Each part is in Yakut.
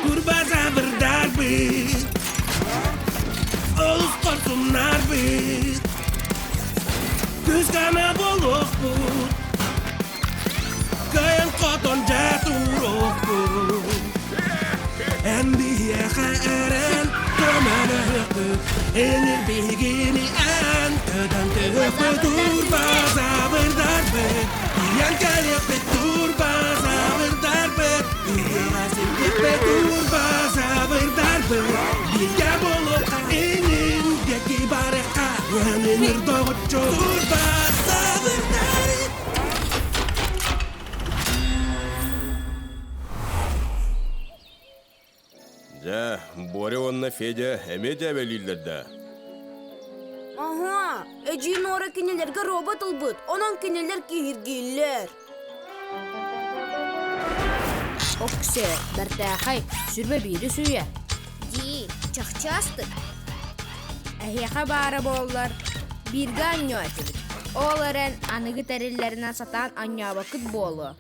Турбазаврдарбыт, олус хорсуннарбыт, Күс-гана буолуохпут, кыайан хотон дьэ туруохпут. Эн биһиэхэ эрэн көмөлөһүөхпүт, Энир биһигини эн көтөн түһүөхпүт. Турбазаврдарбыт, тиийэн кэлиэхпит. Турбазаврдарбыт, ыала сирдиэхпит. Турбазаврдарбыт, бииргэ буолуохха инин диэки барыахха. Эн доҕоччу Турбазаврдарбыт. Дьэ, Боря уонна Федя эмиэ дьээбэлииллэр да? Аһа, эдьиий Нора кинилэргэ робот ылбыт, онон кинилэр киһиргииллэр. Оксе, бэртээхэй, сүрбэ биири сүүйэ. Дии, чахчы астык. Эһиэхэ баара буоллар, бииргэ анньуо этибит. Ол эрэн аныгы тэриллэринэн сатаан анньаабаккыт буолуо.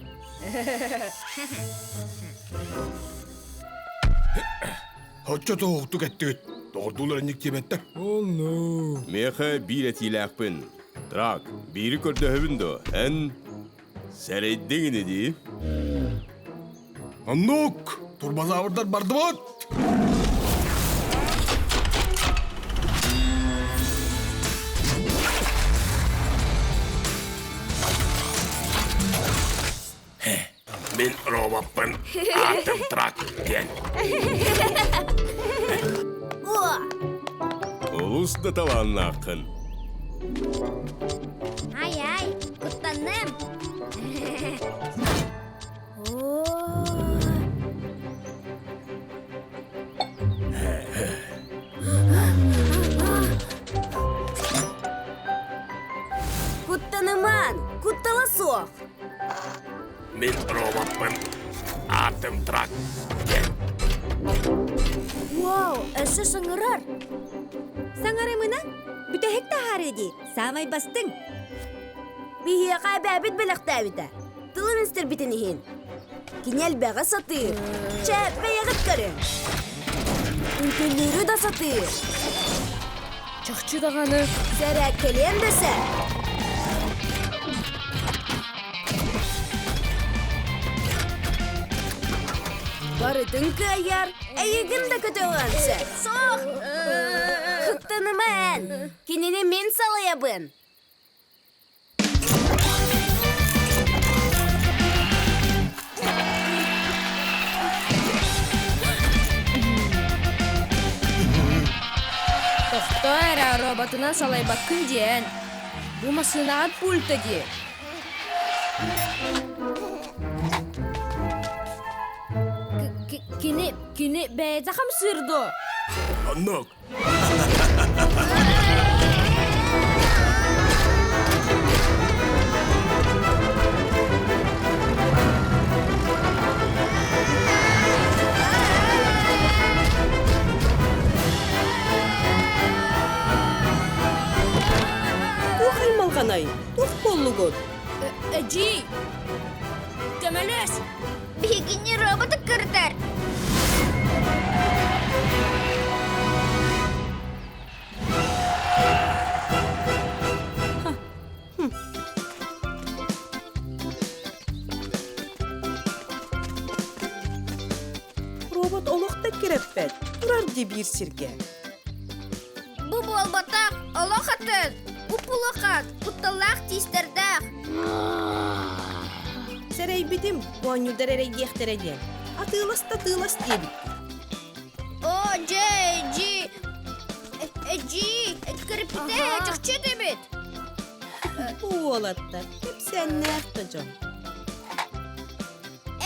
Оччо тоһуктук эттигит. Доҕордуулар инник диэбэттэр. Онно. Миэхэ биир этиилээхпин. Трак, биири көрдөһөбүн дуо? Эн сэрэйдиҥ ини дии? Оннук! Турбозаврдар бардыбыт! Мин робоппун аатым Трак диэн. Олус да талааннааххын. Ай-ай, куттанным. Куттанымаан, куттала суох. Мин робоппун аатым Трак диэн. Вау, өссө саҥарар. Саҥарымына, бүтэһик таһаарыы дии, саамай бастыҥ. Биһиэхэ эбээбит бэлэхтээбитэ. Тылын истэрбитин иһин. Кини элбэҕи сатыыр. Чэ, бэйэҕит көрүҥ. Үҥкүүлүүрү да сатыыр. Чахчы даҕаны. Сэрээккэлиэн да сөп. Барытын кыайар, эйигин да көтөҕүөн сөп. Суох! Кыттаныма эн. Кинини мин салайабын. Тохтоо эрэ, роботынан салайбаккын диэн. Бу массыынаҕа пульта дии. Кини, кини бэйэтэ хамсыыр дуо? Оннук. Туох аймалҕанай? Туох буоллугут? Эдьиий, көмөлөс! Биһигини роботы кырдар. Робот олох да кирэппэт, турар дии биир сиргэ. Бу буолбатах, олох атын. Уп-улахан, кутталлаах тиистэрдээх. Сэрэйбитим, оонньуурдар эрэйдиэхтэрэ диэн. Атыылас да атыылас диэбит. О, дьэ, эдьиий, эдьиий, кырыппыта чахчы этэбит. Уолаттар, кэпсээннээх да дьон.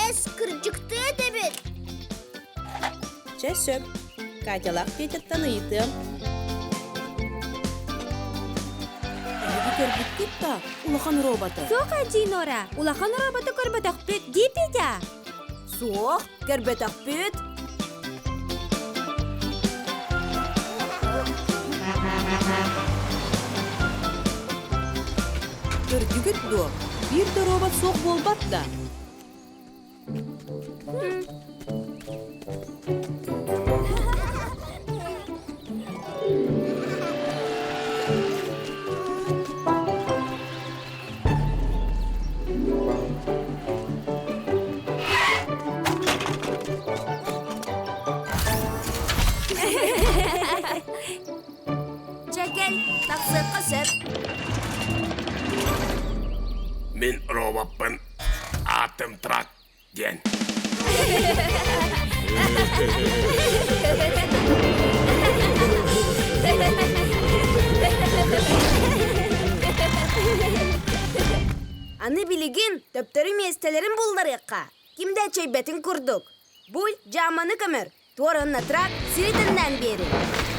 Эс, кырдьыктыы этэбит. Чэ, сөп. Катялаах Петяттан ыйытыам. Эһиги көрбүккүт да улахан роботы? Суох, эдьиий Нора, улахан роботы көрбөтөхпүт, дии Петя. Суох, көрбөтөхпүт. Көрдүгүт дуо? Биир да робот суох буолбат да? Чэ кэл, тахсыахха сөп. Мин робоппын Атом Трак диэн. Аны билигин төптөрү миэстэлэрин булларыахха. Ким да эчэйбэтин курдук. Буль, дьааманы көмөр. Туоранна трак сири тэннээн биэрин.